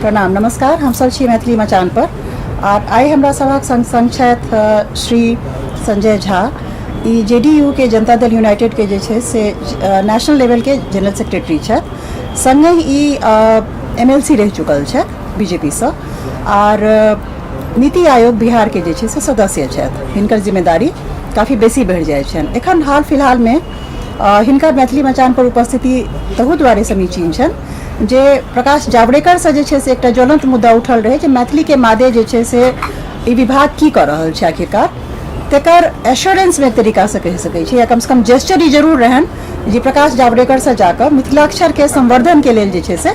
प्रणाम, नमस्कार। हमसब छी मैथिली मचान पर आर आइ हमरा सभक संग संग छथि श्री संजय झा। ई जेडीयू के जनता दल यूनाइटेड के जे छै से नेशनल लेवल के जनरल सेक्रेटरी छथि, संगहि ई एमएलसी रहि चुकल छथि बीजेपीसँ आर नीति आयोग बिहार के जे छै से सदस्य छथि। हिनकर जिम्मेदारी काफ़ी बेसी बढ़ि जाइ छनि। एखन हाल फिलहालमे हिनकर मैथिली मचान पर उपस्थिति तहू दुआरे समीचीन छनि जे प्रकाश जावड़ेकरसँ जे छै से एकटा ज्वलंत मुद्दा उठल रहै जे मैथिलीके मादे जे छै से ई विभाग की कऽ रहल छै आखिरकार, तकर एश्योरेंसमे एक तरीकासँ कहि सकै छी या कमसँ कम जेस्चर ई जरूर रहनि जे प्रकाश जावड़ेकरसँ जाकऽ मिथिलाक्षरके संवर्धनके लेल जे छै से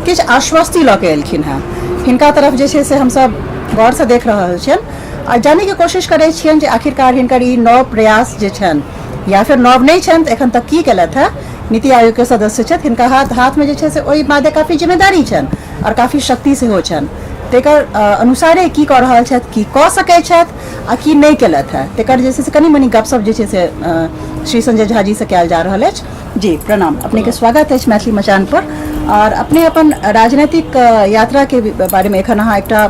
किछु आश्वस्ति लऽ के एलखिन हेँ। हिनका तरफ जे छै से हमसभ गौरसँ देख रहल छियनि आ जानैके कोशिश करै छियनि जे आखिरकार हिनकर ई नव प्रयास जे छनि या फेर नव नहि छनि तऽ एखन तक की केलथि हेँ। नीति आयोगके सदस्य छथि, हिनका हाथमे जे छै से ओहि मादे काफी जिम्मेदारी छनि आओर काफी शक्ति सेहो छनि, तेकर अनुसारे की कऽ रहल छथि, की कऽ सकै छथि आ की नहि केलथि हेँ, तेकर जे छै से कनि मनि गपशप जे छै से श्री संजय झा जी से कयल जा रहल अछि। जी प्रणाम, अपनेके स्वागत अछि मैथिली मचान पर। आओर अपने अपन राजनीतिक यात्राके बारेमे एखन अहाँ एकटा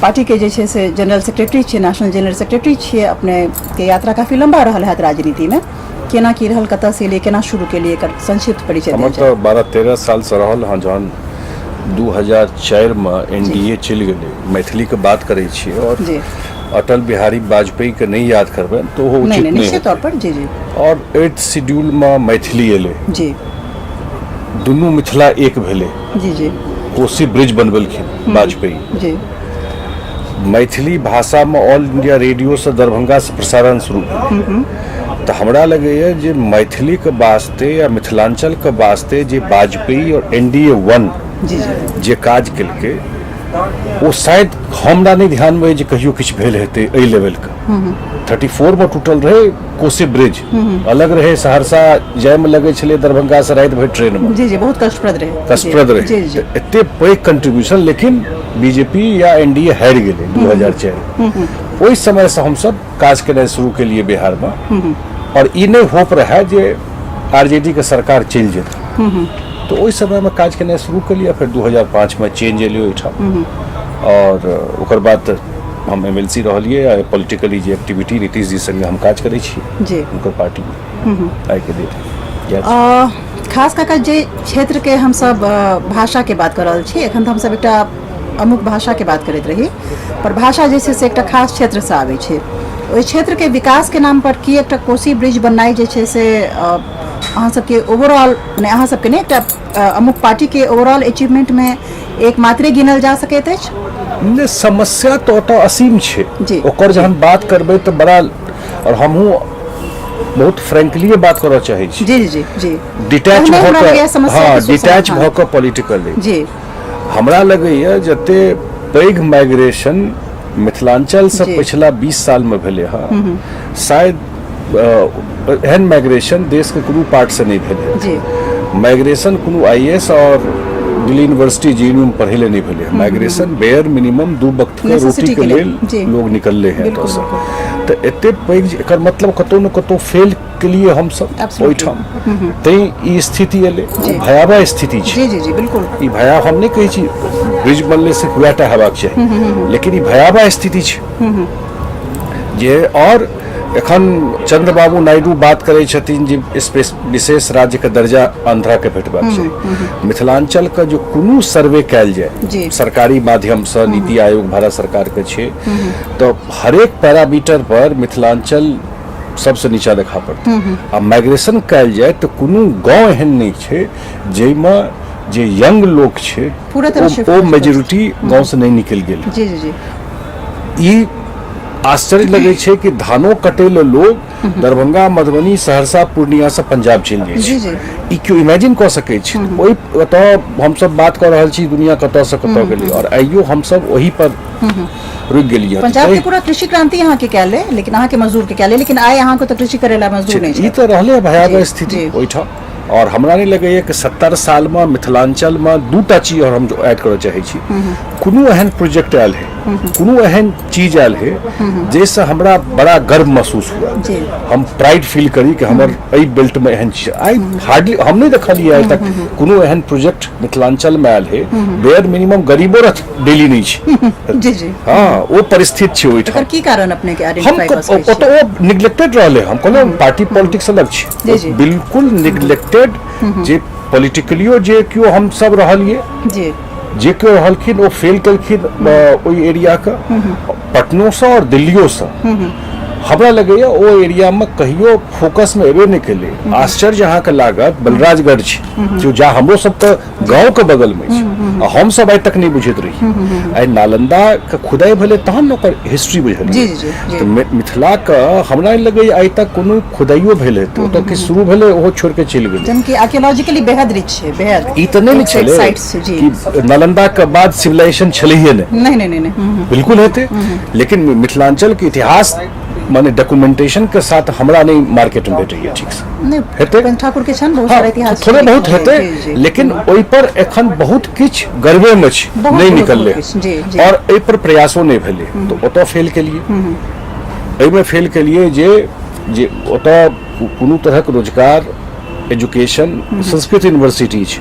पार्टीके जे छै से जनरल सेक्रेटरी छियै, नेशनल जनरल सेक्रेटरी छियै, अपनेके यात्रा काफी लम्बा रहल हैत राजनीतिमे, केना की रहल, कतऽसँ एलियै, केना शुरू केलियै, एकर संक्षिप्त परिचय हमर देल जाय। तऽ 12-13 सालसँ रहल हँ। जहन 2004 मे एन डी ए चलि गेलै, मैथिलीके बात करै छियै और जी अटल बिहारी वाजपेयीके नहि याद करबै तऽ ओहो नहि उचित नहि नहि निश्चित हेतै। तौर पर जी जी। और एट शेड्यूलमे मैथिली एलै, जी दुनू मिथिला एक भेलै, जी जी। कोसी ब्रिज बनबेलखिन वाजपेयी जी। मैथिली भाषामे ऑल इंडिया रेडियोसँ दरभंगासँ प्रसारण शुरू भेलै। तऽ हमरा लगैए जे मैथिलीके वास्ते या मिथिलाञ्चलके वास्ते जे वाजपेयी और एन डी ए वन जी जी जे काज केलकै ओ शायद हमरा नहि ध्यानमे अइ जे कहियो किछु भेल हेतै एहि लेवलके। 34 मे टूटल रहै कोसी ब्रिज, अलग रहै, सहरसा जायमे लगै छलै दरभंगासँ राति भरि ट्रेनमे। जी जी, बहुत कष्टप्रद रहै। कष्टप्रद रहै। जी जी। तऽ एते पैघ कंट्रीब्यूशन, लेकिन बीजेपी या एनडीए हारि गेलै 2004। ओहि समयसँ हमसब काज केनाइ शुरू केलियै बिहारमे और ई नहि होप रहै जे आरजेडी के सरकार चलि जेतै, तऽ ओहि समयमे काज केनाइ शुरू केलियै। फेर 2005 मे चेंज एलै ओहिठाम और ओकर बाद तऽ हम एम एल सी रहलियै आ पॉलिटिकली जे एक्टिविटी नीतीश जी संगे हम काज करै छी जी हुनकर पार्टीमे आइके डेट इएह छै। खास कऽ कऽ जे क्षेत्रके हमसब भाषाके बात कऽ रहल छी, एखन तऽ हमसब एकटा अमुक भाषाके बात करैत रही, पर भाषा जे छै से एकटा खास क्षेत्रसँ आबै छै। ओहि क्षेत्रके विकासके नाम पर की एकटा कोसी ब्रिज बननाइ जे छै से अहाँ सबके ओवरऑल, मने अहाँ सबके नहि, एकटा अमुक पार्टीके ओवरऑल अचीवमेंटमे एक मात्रे गिनल जा सकैत अछि? नहि, समस्या तऽ ओतऽ असीम छै जी। ओकर जहन बात करबै तऽ बड़ा, और हमहूँ बहुत फ्रेंकली बात करऽ चाहै छी, जी जी जी। डिटैच तहने भऽ हमरा कऽ लगैए समस्या हँ के डिटैच सुसमाधान। भऽ कऽ पॉलिटिकली जी हमरा लगैए जते पैघ माइग्रेशन मिथिलाञ्चलसँ जी। पछिला 20 सालमे भेलै हँ, शायद एहन माइग्रेशन देशके कोनो पार्टसँ नहि भेलै। जी माइग्रेशन कोनो आई ए एस और Delhi university J N U में पढ़े ले नहीं भेलै। माइग्रेशन बेयर मिनिमम 2 वक्त के Necessity रोटी के के लेल, लेल जी। लोग निकलले हैं बिल्कुल, एतऽसँ। तऽ एते पैघ एकर मतलब कतौ ने कतौ फेल के लिए हमसब Absolutely. ओहिठाम, तैं ई स्थिति एलै, जी। भयावह स्थिति छै। जी जी जी बिल्कुल। ई भया हम नहि कहै छी ब्रिज बनलै सिर्फ वएह टा हेबाक चाही, लेकिन ई भयावह स्थिति छै जे। और एखन चंद्रबाबू नायडू बात करै छथिन जे विशेष राज्य के दर्जा आंध्रा के भेटबाक चाही। मिथिलांचल के जो कोनो सर्वे कयल जाय जी। सरकारी माध्यम से, नीति आयोग भारत सरकार के छै, तऽ हरेक पैरामीटर पर मिथिलांचल सबसे नीचा देखा पड़तै। आ माइग्रेशन कयल जाय तऽ कोनो गांव एहन नहि छै जाहिमे जे यंग लोक छै पूरा तरह shift ओ भऽ चुकल मेजोरिटी गांव से नहि निकलि गेल। जी जी जी। ई आश्चर्य लगै छै कि धानो कटै ले लोग दरभंगा, मधुबनी, सहरसा, पूर्णिया से पंजाब चलि जाइ जी, छै। जी। ई केओ इमेजिन कऽ सकै छै? ओहि ओतऽ हमसब बात कऽ रहल छी, दुनिया कतऽ से कतऽ गेलै और आइयो हमसब ओही पर रुकि गेलियै। पंजाब के पूरा कृषि क्रांति अहाँ के कयल है, लेकिन अहाँ के मजदूर के कयल है, लेकिन आइ अहाँ के तऽ कृषि करे ला मजदूर नहि ई छै। तऽ रहलै भयावह जी, स्थिति जी। ओहिठाम। और हमरा नहि लगैए कि 70 सालमे मिथिलाञ्चलमे दूटा चीज और हम ऐड करऽ चाहै छी। कोनो एहन प्रोजेक्ट आयल है, कोनो एहन चीज आयल है जाहिसँ हमरा बड़ा गर्व महसूस हुआ, हम प्राइड फील करी कि हमर एहि बेल्ट में एहन चीज आइ हार्डली हम नहीं देखलिए आइ तक कोनो एहन प्रोजेक्ट मिथिलांचल में आयल है। बेयर मिनिमम गरीबो रथ डेली नहीं छै। जी जी हाँ, ओ परिस्थिति छै ओहिठाम। एकर की कारण अपने के हम आइडेंटिफाई कऽ सकै छी? ओतऽ ओ निग्लेक्टेड रहलै। हम कहलहुँ पार्टी पॉलिटिक्स अलग छै। जी, जी। बिल्कुल निग्लेक्टेड जे पॉलिटिकलियो जे केओ हम सब रहलियै, जे केओ रहलखिन ओ फेल केलखिन ओहि एरियाके, पटनोसँ आओर दिल्लियोसँ। हमरा लगैए ओ एरियामे कहियो फोकसमे एबे नहि केलै। आश्चर्य अहाँके लागत, बलराजगढ़ छै जो जा हमरो सबके गाँवके बगलमे छै आ हमसब आइ तक नहि बुझैत रही। आइ नालन्दाके खुदाइ भेलै तहन ने ओकर हिस्ट्री बुझलियै। जी, जी, जी। तऽ मिथिलाके हमरा नहि लगैए आइ तक कोनो खुदाइयो भेल हेतै। ओतऽ किछु शुरू भेलै, ओहो छोड़ि कऽ चलि गेलै। जहन कि आर्कियोलॉजिकली बेहद रिच छै, बेहद। ई तऽ नहि ने छलै साइट्स छै जी कि नालन्दा के बाद सिविलाइजेशन छलैहे नहि। नहीं नहीं नहीं नहीं बिल्कुल हेतै, लेकिन मिथिलांचल के इतिहास माने डॉक्यूमेंटेशन के साथ हमरा नहीं मार्केट में भेटैया ठीक से। नहीं, हेतै। उपेंद्र ठाकुर के छनि बहुत हाँ, सारा इतिहास थोड़े छै। बहुत हेतै, जी, जी। लेकिन ओहि पर एखन बहुत किछु गर्वे में छै, बहुत, नहीं बहुत, निकललै। बहुत किछु, जी, जी। और एहि पर प्रयासो नहीं भेलै, तऽ ओतऽ फेल केलिए, एहिमे फेल केलिए जे जे ओतऽ कोनो तरहक रोजगार, एजुकेशन, संस्कृत यूनिवर्सिटी छै,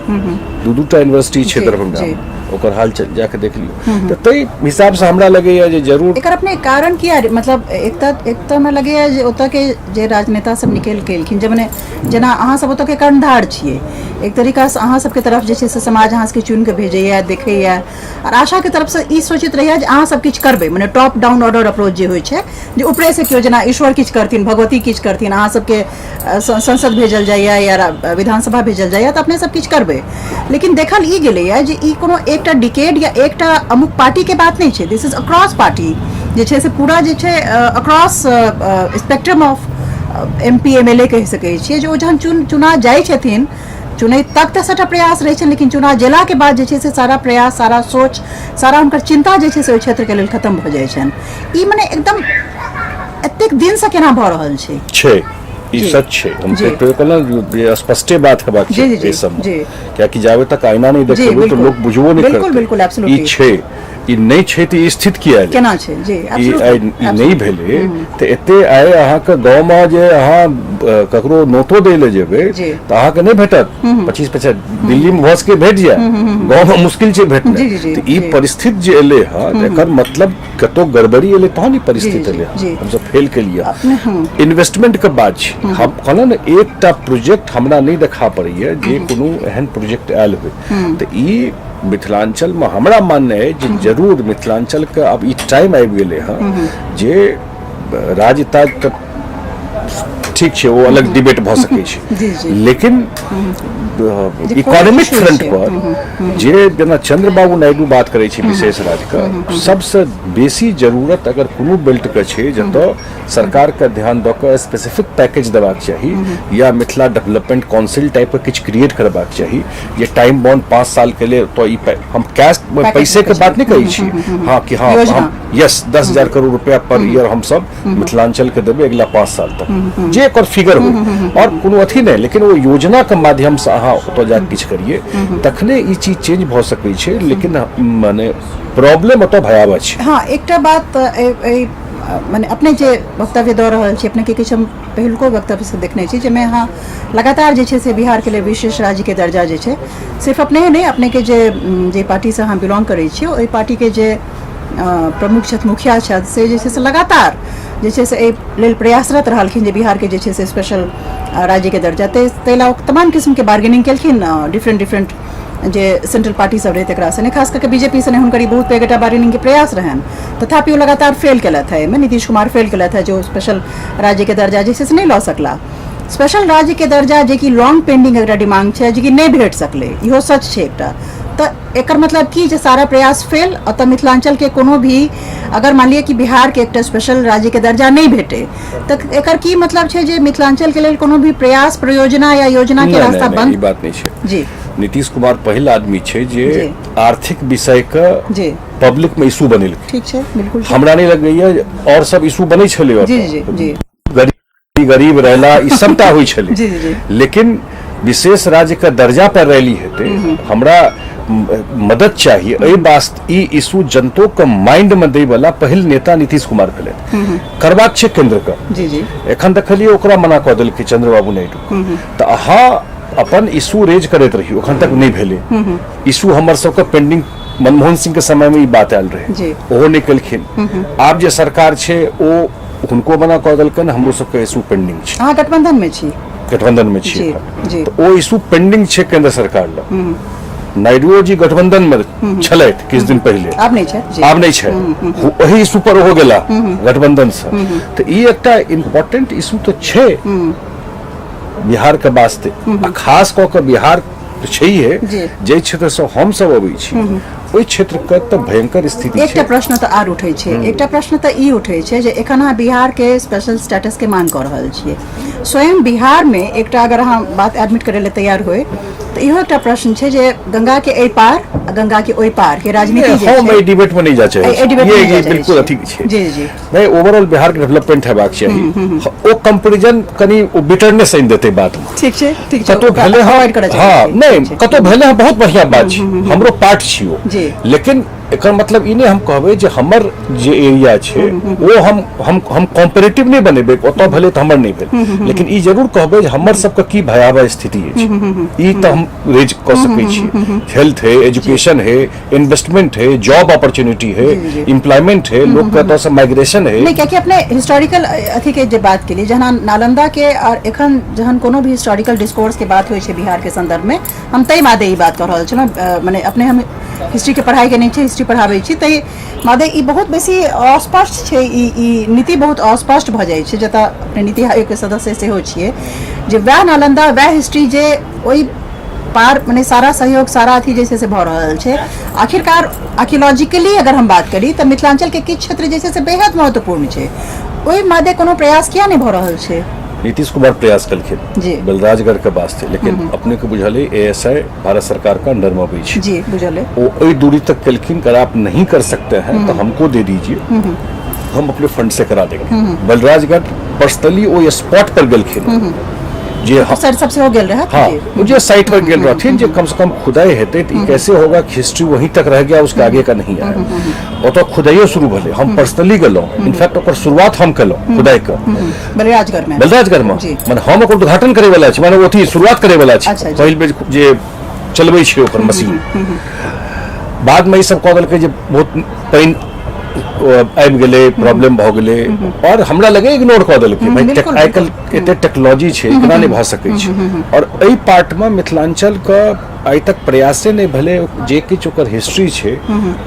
दू दूटा यूनिवर्सिटी छै दरभंगा मे, ओकर हाल जाके देख लियौ। तऽ ताहि हिसाबसँ हमरा लगैया जे जरूर एकर अपने कारण किया, मतलब एक तऽ हमरा लगैया जे ओतऽ के जे राजनेता सब निकलि गेलखिन, जे मने जेना अहाँ सब ओतऽ के कर्णधार छियै, एक तरीकासँ अहाँ सबके तरफ जे छै से समाज अहाँ सबके चुनि कऽ भेजैया, देखैया आओर आशा के तरफसँ ई सोचैत रहैया जे अहाँ सब किछु करबै। मने टॉप डाउन ऑर्डर अप्रोच जे होइ छै, जे ऊपरेसँ केओ जेना ईश्वर किछु करथिन, भगवती किछु करथिन, अहाँ सबके संसद भेजल जाइए या विधानसभा भेजल जाइए तऽ अपने सब किछु करबै। लेकिन देखल ई गेलैए जे ई कोनो एकटा डिकेड या एकटा अमुक पार्टीके बात नहि छै, दिस is across party जे छै से पूरा जे छै across spectrum of M P M L A कहि सकै छियै जे ओ जहन चुना जाइ छथिन, चुनै तक तऽ सबटा प्रयास रहै छनि, लेकिन चुना गेलाके बाद जे छै से सारा प्रयास, सारा सोच, सारा हुनकर चिन्ता जे छै से ओहि क्षेत्रके लेल खतम भऽ जाइ छनि। ई मने एकदम एतेक दिनसँ केना भऽ रहल छै? छै, ई सच छै। हम तऽ कहलहुँ स्पष्टे बात हेबाक छै एहि सबमे, कियाकि जाबे तक आईना नहि देखेबै तऽ लोक बुझबो नहि करतै। बिल्कुल, ई छै, ई नहि छै तऽ ई स्थिति किया एलै? केना छै? जी, ई ई नहि भेलै तऽ एते आइ अहाँके गाँवमे जे अहाँ ककरो नोतो दै लए जेबै तऽ अहाँके नहि भेटत 25-50, दिल्लीमे भऽ सकै भेट जाय, गाँवमे मुश्किल छै भेटनाइ। तऽ ई परिस्थिति जे एलै हँ, एकर मतलब कतौ गड़बड़ी एलै तहन ई परिस्थिति एलै। हमसब फेल केलियै। इन्वेस्टमेंट के बात छै, हम कहलहुँ ने एकटा प्रोजेक्ट हमरा नहि देखा पड़ैया जे कोनो एहन प्रोजेक्ट आयल होइ। तऽ ई मिथिलांचलमे हमरा माननाइ अइ जे जरूर मिथिलांचलके आब ई टाइम आबि गेलै हँ जे राज्य ताज तऽ ठीक छै, ओ अलग डिबेट भऽ सकै छै, लेकिन इकोनॉमिक फ्रंट पर जे जेना चंद्रबाबू नायडू बात करै छै विशेष राज्यके, सबसँ बेसी जरूरत अगर कोनो बेल्टके छै जतऽ सरकारके ध्यान दऽ कऽ स्पेसिफिक पैकेज देबाक चाही या मिथिला डेवलपमेंट काउंसिल टाइपके किछु क्रिएट करबाक चाही जे टाइम बॉन्ड 5 साल के लिए, तो ई हम कैश पैसे के बात नहीं कहै छी, हाँ कि हाँ हम यस 10,000 करोड़ रुपया पर ईयर हम सब मिथिलांचल के देबै अगला 5 साल तक, जे एकर फिगर हो और कोनो अथी नहीं, लेकिन वो योजना के माध्यम से अहाँ ओतऽ जाके किछु करिए तखने ई चीज चेंज भऽ सकै छै। लेकिन माने प्रॉब्लम ओतऽ भयावह छै। हाँ, एकटा बात मने अपने जे वक्तव्य दऽ रहल छी, अपनेके किछु हम पहिलुको वक्तव्य से देखने छी जाहिमे अहाँ लगातार जे छै से बिहारके लेल विशेष राज्यके दर्जा जे छै, सिर्फ अपने नहि, अपनेके जे जे पार्टीसँ अहाँ बिलोंग करै छी ओहि पार्टीके जे प्रमुख छथि, मुखिया छथि, से जे छै से लगातार जे छै से एहि लेल प्रयासरत रहलखिन जे बिहारके जे छै से स्पेशल राज्यके दर्जा, ताहि लए ओ तमाम किस्मके बार्गेनिंग केलखिन डिफरेंट डिफरेंट जे सेंट्रल पार्टी सब रहै तकरा सने, खास कऽ के बीजेपी सने हुनकर ई बहुत पैघ एकटा बार्गेनिंगके प्रयास रहनि, तथापि ओ लगातार फेल केलथि है। एहिमे नीतीश कुमार फेल केलथि है जो स्पेशल राज्यके दर्जा जे छै से नहि लऽ सकला। स्पेशल राज्यके दर्जा जे कि लॉन्ग पेंडिंग एकटा डिमांग छै जे कि नहि भेट सकलै, इहो सच छै एकटा। तऽ एकर मतलब की जे सारा प्रयास फेल? अतः मिथिलांचलके कोनो भी अगर मान लिअ कि बिहारके एकटा स्पेशल राज्यके दर्जा नहि भेटै तऽ एकर की मतलब छै जे मिथिलांचलके लेल कोनो भी प्रयास, प्रयोजना या योजनाके रास्ता बंद? ई बात नहि छै। जी। नीतीश कुमार पहिल आदमी छै जे आर्थिक विषय के जी पब्लिक में इशू बनेलकै। ठीक छै, बिल्कुल। हमरा नहि लगैया और सब इशू बनै छलै। जी जी जी। गरीब गरीब रहला ई सबटा होइ छलै। जी जी। लेकिन विशेष राज्य के दर्जा पर रैली हेतै, हमरा मदद चाही, एहि वास्ते ई इशू जनतो के माइंड में दै वाला पहिल नेता नीतीश कुमार भेलै। करबाक छै केंद्र के। जी जी एखन देखलियै ओकरा मना कऽ देलकै चंद्रबाबू नायडू। तऽ अहाँ अपन इशू रेज करैत रहियौ, एखन तक नहि भेलै इशू। हमर सबके पेंडिंग मनमोहन सिंह के समय में ई बात आयल रहे, ओहो नहि केलखिन। आब जे सरकार छै ओ हुनको मना कऽ देलकनि, हमरो सबके इशू पेंडिंग छै। अहाँ गठबंधन में छी? गठबंधन में छी। तऽ ओ इशू पेंडिंग छै केंद्र सरकार लग। नायडुओ जी गठबंधन में छलथि किछु दिन पहिले, आब नहि छै। आब नहि छै। ओहि इशू पर ओहो गेला गठबंधन से। तऽ ई एकटा इम्पोर्टेंट इशू तऽ छै बिहार के वास्ते, आ खास कऽ के बिहार तऽ छैहे, जाहि क्षेत्रसँ हमसभ अबै छी ओहि क्षेत्रके तऽ भयंकर स्थिति। एकटा प्रश्न तऽ आर उठै छै, एकटा प्रश्न तऽ ई उठै छै जे एखन अहाँ बिहारके स्पेशल स्टेटसके मांग कऽ रहल छियै, स्वयं बिहारमे एकटा अगर अहाँ बात एडमिट करै लए तैयार होइ तऽ इहो एकटा प्रश्न छै जे गंगाके एहि पार आ गंगाके ओहि पार के राजनीति जे हम एहि डिबेटमे नहि जा चाहै छी, बिल्कुल अथी छै। जी जी नहि, ओवरऑल बिहारके डेवलपमेंट हेबाक चाही, ओ कंपेरिजन कनि ओ बिटरनेस आनि देतै बातमे। ठीक छै, ठीक छै। कतौ भेलै हँ, हँ नहि, कतौ भेलै हँ, बहुत बढ़िआँ बात छै, हमरो पार्ट छी ओ, लेकिन एकर मतलब ई नहि हम कहबै जे हमर जे एरिया छै ओ हम हम हम कॉम्परेटिव नहि बनेबै, ओतऽ भेलै तऽ हमर नहि भेल, लेकिन ई जरूर कहबै जे हमर सबके की भयावह स्थिति अछि, ई तऽ हम रेज कऽ सकै छी। हेल्थ है, एजुकेशन है, इन्वेस्टमेंट है, जॉब अपॉर्चुनिटी है, एम्प्लॉयमेंट है, लोग के एतऽ से माइग्रेशन है। नहीं, कियाकि अपने हिस्टोरिकल अथी के जे बात केली, जहन नालंदा के और एखन जहन कोनो भी हिस्टोरिकल डिस्कोर्स के बात होइ छै बिहार के संदर्भ में, हम ताहि मादे ई बात कऽ रहल छलहुँ। मने अपने हम हिस्ट्री के पढ़ाई के नहि छै, हिस्ट्री पढ़ाबै छी, ताहि मादे ई बहुत बेसी अस्पष्ट छै, ई ई नीति बहुत अस्पष्ट भऽ जाइ छै, जतऽ अपने नीति आयोग के सदस्य सेहो छियै, जे वएह नालंदा वएह हिस्ट्री जे ओहि पार मने सारा सहयोग सारा अथी जे छै से भऽ रहल छै। आखिरकार आर्कियोलॉजिकली अगर हम बात करी तऽ मिथिलांचल के किछु क्षेत्र जे छै से बेहद महत्वपूर्ण छै, ओहि मादे कोनो प्रयास किया नहि भऽ रहल छै? नीतीश कुमार प्रयास केलखिन बलराजगढ़ के वास्ते, लेकिन अपने के बुझल है एएसआई भारत सरकार के अंडर में अबै छै। जी, बुझल है। ओ एहि दूरी तक केलखिन, अगर आप नहीं कर सकते हैं तो हमको दे दीजिए, हम अपने फंड से करा देंगे। बलराजगढ़ पर्सनली ओ स्पॉट पर गेलखिन जे सर सबसे हो गेल रहा। हाँ, वो जे साइट पर गेल रहथिन जे कम से कम खुदाई हेतै तऽ ई कैसे होगा कि हिस्ट्री वहीं तक रह गया, उसके आगे का नहीं आया। ओतऽ खुदाइयो शुरू भेलै, हम पर्सनली गेलहुँ, इनफैक्ट ओकर शुरुआत हम केलहुँ खुदाई के बलराजगढ़ में। बलराजगढ़ में, माने हम ओकर उद्घाटन करे वाला छी, माने ओथी शुरुआत करे वाला छी, पहिल बेर जे चलबै छै ओकर मशीन। बाद में ई सब कऽ देलकै जे बहुत पानि आबि गेलै, प्रॉब्लम भऽ गेलै, आओर हमरा लगे इग्नोर कऽ देलकै। भाई आइ काल्हि एते टेक्नोलॉजी छै, केना नहि भऽ सकै छै? आओर एहि पार्टमे मिथिलाञ्चलके आइ तक प्रयासे नहि भेलै जे किछु ओकर हिस्ट्री छै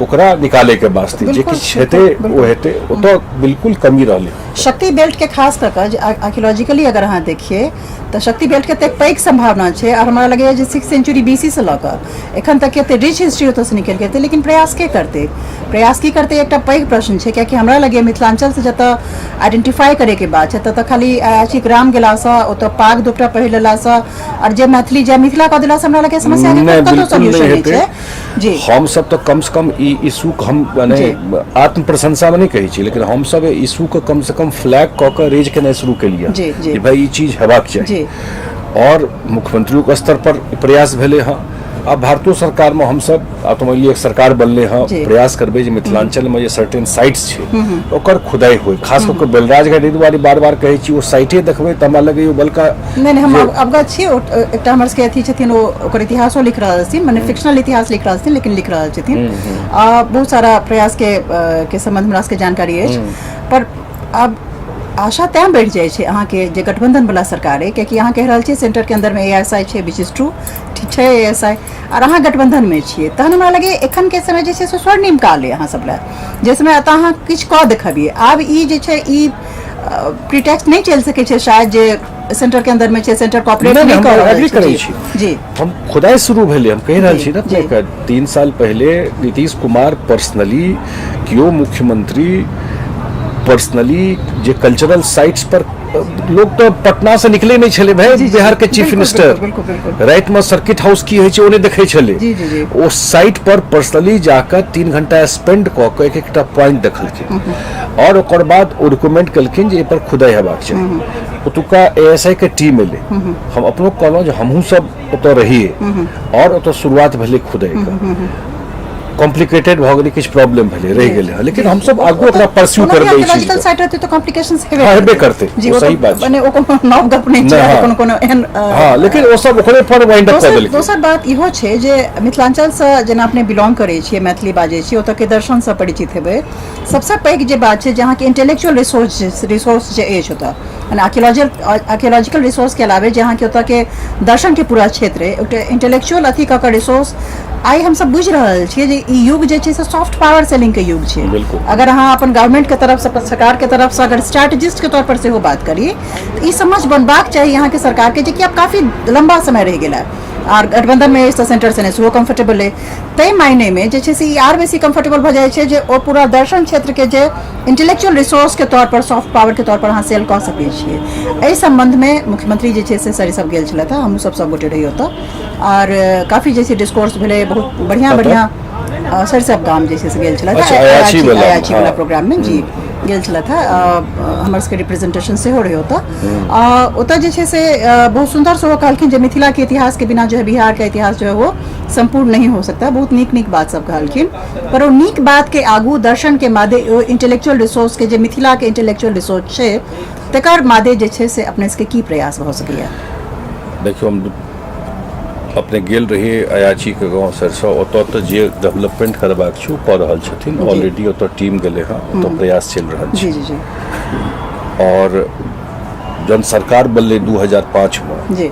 ओकरा निकालैके वास्ते, जे किछु हेतै ओ हेतै, ओतऽ बिल्कुल कमी रहलै। शक्ति बेल्ट के खास कऽ कऽ आर्कियोलॉजिकली अगर अहाँ देखिए तऽ शक्ति बेल्ट के तऽ पैघ सम्भावना छै, आओर हमरा लगैए जे 6 सेंचुरी बीसी से लऽ कऽ एखन तक एते रिच हिस्ट्री ओतऽसँ निकलि गेल, लेकिन प्रयास के करतै, प्रयास की करतै, एकटा पैघ प्रश्न छै। कियाकि हमरा लगैए मिथिलाञ्चलसँ जतऽ आइडेंटिफाई करैके बात छै ततऽ खाली अयाची ग्राम गेलासँ, ओतऽ पाग दुपटा पहिर लेलासँ आओर जे मैथिली जे मिथिला कऽ देलासँ हमरा लगैए समस्याके कतौ सॉल्यूशन नहि छै। जी, हम सब तऽ कम से कम ई इशू के हम माने आत्म प्रशंसा में नहीं कहै छी, लेकिन हम सब इशू के कम से कम फ्लैग कऽ के रेज केनाइ शुरू केलियै जे भाई ई चीज हेबाक चाही, और मुख्यमंत्रियों के स्तर पर प्रयास भेलै हँ। आब भारतो सरकार में हमसब आब तऽ मानि लिअ सरकार बनलै हँ, प्रयास करबै जे मिथिलांचल में जे सर्टेन साइट्स छै ओकर खुदाई होय, खास कऽ के बलराजगढ़। एहि दुआरे बार बार कहै छी, ओ साइटे देखबै तऽ हमरा लगैए बलका नहि नहि, हम अवगत छी। एकटा हमर सबके अथी छथिन, ओ ओकर इतिहासो लिख रहल छथिन, मने फिक्शनल इतिहास लिख रहल छथिन, लेकिन लिख रहल छथिन। बहुत सारा प्रयास के संबंध हमरा सबके जानकारी अछि, पर आब आशा तैं बढ़ि जाइ छै अहाँके जे गठबंधन वाला सरकार अइ, कियाकि अहाँ कहि रहल छियै सेंटरके अन्दरमे ए एस I छै, which is true, ठीक छै ए एस I, आओर अहाँ गठबंधनमे छियै, तहन हमरा लगैए एखनके समय जे छै से स्वर्णिम काल अइ अहाँ सब लए, जे समय एतऽ अहाँ किछु कऽ देखबियै। आब ई जे छै ई प्रीटेक्स्ट नहि चलि सकै छै शायद जे सेंटर के अंदर में छै, सेंटर कॉपरेट नहि कऽ रहल छै। जी, हम खुदाई शुरू भेलै, हम कहि रहल छी ने अपनेके, 3 साल पहिले नीतीश कुमार पर्सनली, केओ मुख्यमंत्री पर्सनली जे कल्चरल साइट्स पर लोग तो पटना से निकले नहीं छले भाई, बिहार के चीफ मिनिस्टर रात में सर्किट हाउस की होइ छै ओ नहि देखै छलै, ओ साइट पर पर्सनली जाकर 3 घंटा स्पेंड कऽ के एक एकटा पॉइंट देखलखिन। आओर ओकर बाद ओ रिकमेंड केलखिन जे एहिपर खुदाइ हेबाक चाही। ओतुका एएसआई के टीम एलै, हम अपनो कहलहुँ जे हमहूँ सब ओतऽ रहियै आओर ओतऽ शुरुआत भेलै खुदाइके। कॉम्प्लिकेटेड भऽ गेलै, किछु प्रॉब्लम भेलै, रहि गेलै, लेकिन हमसब आगू ओकरा परस्यू कोनो भी करबै ई आर्कियोलॉजिकल चीजके। साइट रहतै तऽ कॉम्प्लिकेशंस हेबे हाँ, हेबे करतै, जी ओ ओ सही तऽ बात छै। मने ओ कोनो नव गप नहि छै। नहि, हाँ। कोनो कोनो एहन हँ, लेकिन ओ सब ओकरे पर वाइंड अप कऽ दोसर देलकै। दोसर बात इहो छै जे मिथिलाञ्चलसँ जेना अपने बिलोंग करै छियै, मैथिली बाजै छियै, ओतऽके दर्शनसँ परिचित हेबै। सबसँ पैघ जे बात छै जे अहाँके इंटेलेक्चुअल रिसोर्स जे अछि ओतऽ, मने आर्कियोलॉजिकल रिसोर्सके अलावे जे अहाँके ओतऽके दर्शनके पूरा क्षेत्र अइ, एकटा इंटेलेक्चुअल अथी कऽ कऽ रिसोर्स। आइ हमसब बुझि रहल छियै जे ई युग जे छै से सॉफ्ट पावर सेलिंगके युग छै। बिल्कुल। अगर अहाँ अपन गवर्नमेंटके तरफसँ, अपन सरकारके तरफसँ अगर स्ट्रैटेजिस्टके तौर पर सेहो बात करी तऽ ई समझ बनबाक चाही अहाँके सरकारके जे कि आब काफी लम्बा समय रहि गेल है आर गठबंधनमे अछि तऽ सेंटर से सेहो कम्फर्टेबल अइ, ताहि मायनेमे जे छै से ई आर बेसी कम्फर्टेबल भऽ जाइ छै जे ओ पूरा दर्शन क्षेत्रके जे इंटेलेक्चुअल रिसोर्सके तौर पर, सॉफ्ट पावरके तौर पर अहाँ सेल कऽ सकै छियै। एहि सम्बन्धमे मुख्यमंत्री जे छै से सरिसब गेल छलथि हँ, हमहूँ सब सब गोटे रही ओतऽ आर काफी जे छै डिस्कोर्स भेलै, बहुत बढ़िआँ कतऽ? बढ़िआँ। सरिसब गाम जे छै से गेल छलथि। अच्छा, अयाची वला, अयाची वला हाँ। प्रोग्राममे जी गेल छलथि हँ। हमर सबके रिप्रेजेंटेशन सेहो रहै ओतऽ। ओतऽ जे छै से बहुत सुन्दर सेहो कहलखिन जे मिथिला के इतिहास के बिना जो है बिहार का इतिहास जो है वो सम्पूर्ण नहीं हो सकता। बहुत नीक नीक बात सब कहलखिन, पर ओ नीक बात के आगू दर्शन के मादे ओ इंटेलेक्चुअल रिसोर्स के जे मिथिला के इंटेलेक्चुअल रिसोर्स छै तकर मादे जे छै से अपने सबके की प्रयास भऽ सकैया? देखियौ, हम अपने गेल रही अयाचीके गाँव सरिसो, ओतऽ तऽ जे डेवलपमेंट करबाक छै ओ कऽ रहल छथिन ऑलरेडी, ओतऽ टीम गेलै हँ, ओतऽ प्रयास चलि रहल छै। जी जी जी आओर जहन सरकार बनलै 2005 मे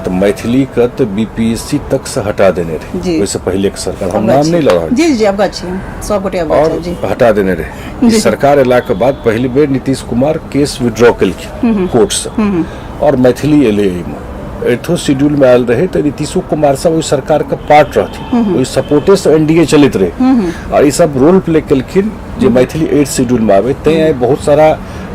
तऽ मैथिलीके तऽ बीपीएससी तक से हटा देने रहै ओहिसँ पहिलेके सरकार, हम नाम नहि लऽ रहल जी जी अवगत छी, सब गोटे अवगत और छी जी। हटा देने रहे। ई सरकार एलाके बाद पहिल बेर नीतीश कुमार केस विड्रॉ केलखिन कोर्टसँ और मैथिली एलै एहिमे। एथो शेड्यूल में आयल रहे तऽ नीतीशो कुमार सब ओहि सरकार के पार्ट रहथिन, ओहि सपोर्टे से एनडीए चलैत रहे और ई सब रोल प्ले केलखिन जे मैथिली एट शेड्यूल में आबे। तैं आइ बहुत सारा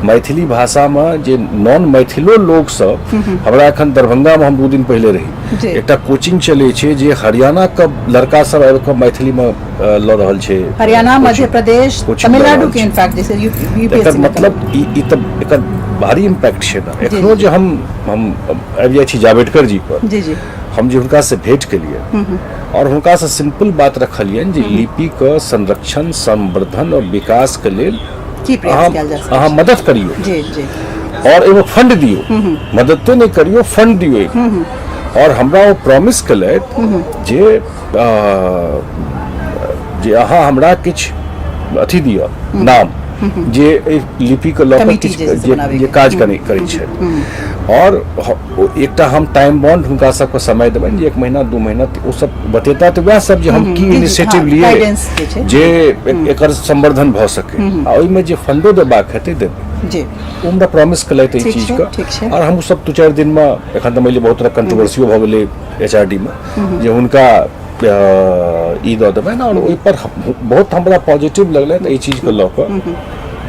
मैथिली भाषा में जे नॉन मैथिलो लोग सब, हमरा एखन दरभंगा में हम 2 दिन पहिले रही, एकटा कोचिंग चलै छै जे हरियाणा के लड़का सब आबि कऽ मैथिली में लऽ रहल छै। हरियाणा, कोचिंग। मध्य प्रदेश, कोचिंग लऽ तमिलनाडु रहल के छै। इनफैक्ट जैसे एकर यूपीएससी में मतलब ई तऽ एकर भारी इम्पैक्ट छै ने। एखनो जे हम आबि जाइ छी जावड़ेकर जी पर, जी जी हम जे हुनकासँ भेंट केलियै और हुनकासँ सिंपल बात रखलियनि जे लिपिके संरक्षण, संवर्धन और विकासके लेल की प्रयास अहाँ कयल जा सकै अहाँ मदद करियौ जी जी और एगो फंड दियौ, मदद नहि करियौ, फंड दियौ एगो। और हमरा ओ प्रॉमिस केलथि जे जे अहाँ हमरा किछु अथी दिअ नाम जे एहि लिपिके लऽ कऽ कमिटी किछु जे छै से जे बनाबैके। जे काज करै करै छथि और एकटा हम टाइम बॉन्ड हुनका सबके समय देबनि जे 1 महीना 2 महीना ओ सब बतेता तऽ वएह सब जे हम की जी, जी, इनिशिएटिव हाँ, लिए गाइडेंस जे छै। जे एकर संवर्धन भऽ सके आ ओहिमे जे फंडो देबाक हेतै देबै। ओ हमरा प्रॉमिस केलथि एहि ठीक छै, चीजके ठीक छै। और हम सब 2-4 दिनमे, एखन तऽ मानि लिअ बहुत तरह कंट्रोवर्सियो भऽ गेलै एचआरडी मे जे हुनका ई दऽ देबनि और ओहिपर बहुत हमरा पॉजिटिव लगलै एहि चीजके लऽ कऽ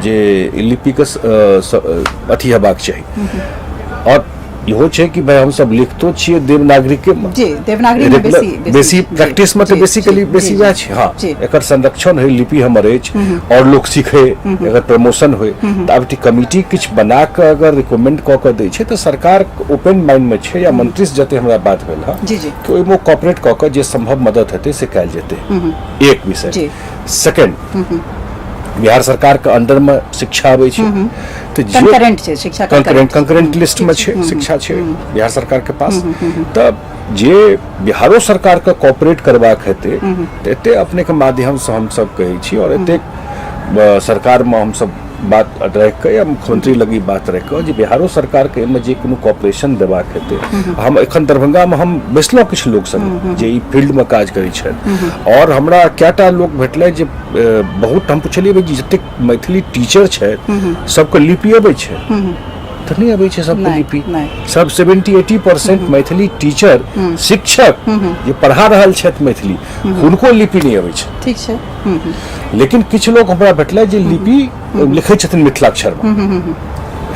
जे लिपिके अथी हेबाक चाही। और इहो छै कि भाई हमसब लिखतो छियै देवनागरीके मे जी, देवनागरी में रेगुलर बेसी बेसी जी, प्रैक्टिस में तऽ जी, बेसिकली जी, बेसी जी, वएह छै। हाँ, जी। एकर संरक्षण होइ, लिपि हमर अछि और लोक सीखे, एकर प्रमोशन होइ, तऽ आब कमिटी किछु बना कऽ अगर रिकमेंड कऽ कऽ दै छै तऽ सरकार ओपन माइंड में छै या मंत्री से जते हमरा बात भेल हँ जी, जी। कि ओहिमे कॉपरेट कऽ कऽ जे संभव मदद हेतै से कयल जेतै। एक विषय। जी। सेकंड, बिहार सरकार के अंडर में शिक्षा आबै छै तऽ जे कंकरेंट छै शिक्षा, कंकरेंट कंकरेंट लिस्ट में छै, शिक्षा छै बिहार सरकार के पास, तऽ जे बिहारो सरकार के कॉपरेट करबाक हेतै तऽ एते अपने के माध्यम से हम सब कहै छी और एते सरकार में हम सब बात राखि कऽ या मुख्यमंत्री लग ई बात राखि कऽ जे बिहारो सरकार के एहिमे जे कोनो कॉपरेशन देबाक हेतै। हम एखन दरभंगा में हम बैसलहुँ किछु लोक संगे जे ई फील्ड में काज करै छथि और हमरा कएटा लोक भेटलै जे बहुत हम पुछलियै भाई जी जतेक मैथिली टीचर छथि सबके लिपि अबै छै तऽ नहि अबै छै सबके नहि, लिपि। नहि। सब 70-80% मैथिली टीचर शिक्षक जे पढ़ा रहल छथि मैथिली हुनको लिपि नहि अबै छै। ठीक छै। लेकिन किछु लोक हमरा भेटलै जे लिपि लिखै छथिन मिथिलाक्षरमे,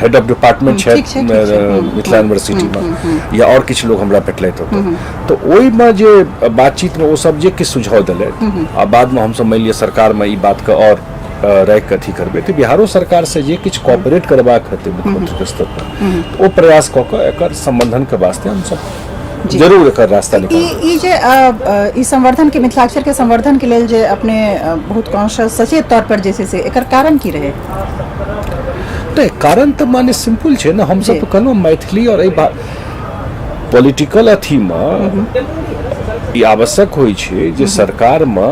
हेड ऑफ डिपार्टमेंट ठीक छै, छथि ठीक छै। मिथिला यूनिवर्सिटीमे या और किछु लोक हमरा भेटलथि ओतऽ, तऽ ओहिमे जे बातचीतमे ओ सब जे किछु सुझाव देलथि आ बादमे हमसब मानि लिअ सरकारमे ई बातके और राखि कऽ अथी करबै तऽ बिहारो सरकारसँ जे किछु कॉपरेट करबाक हेतै मुख्यमंत्रीके स्तर पर, ओ प्रयास कऽ कऽ एकर संवर्धनके वास्ते हमसब जरूर एकर रास्ता निकालबै। ई जे ई संवर्धन के, मिथिलाक्षर के संवर्धन के लेल जे अपने बहुत कॉन्शियस सचेत तौर पर जे छै से एकर कारण की रहै? नहि, कारण तऽ माने सिंपल छै ने, हमसब तऽ कहलहुँ मैथिली आओर एहि पॉलिटिकल अथीमे ई आवश्यक होइ छै जे सरकारमे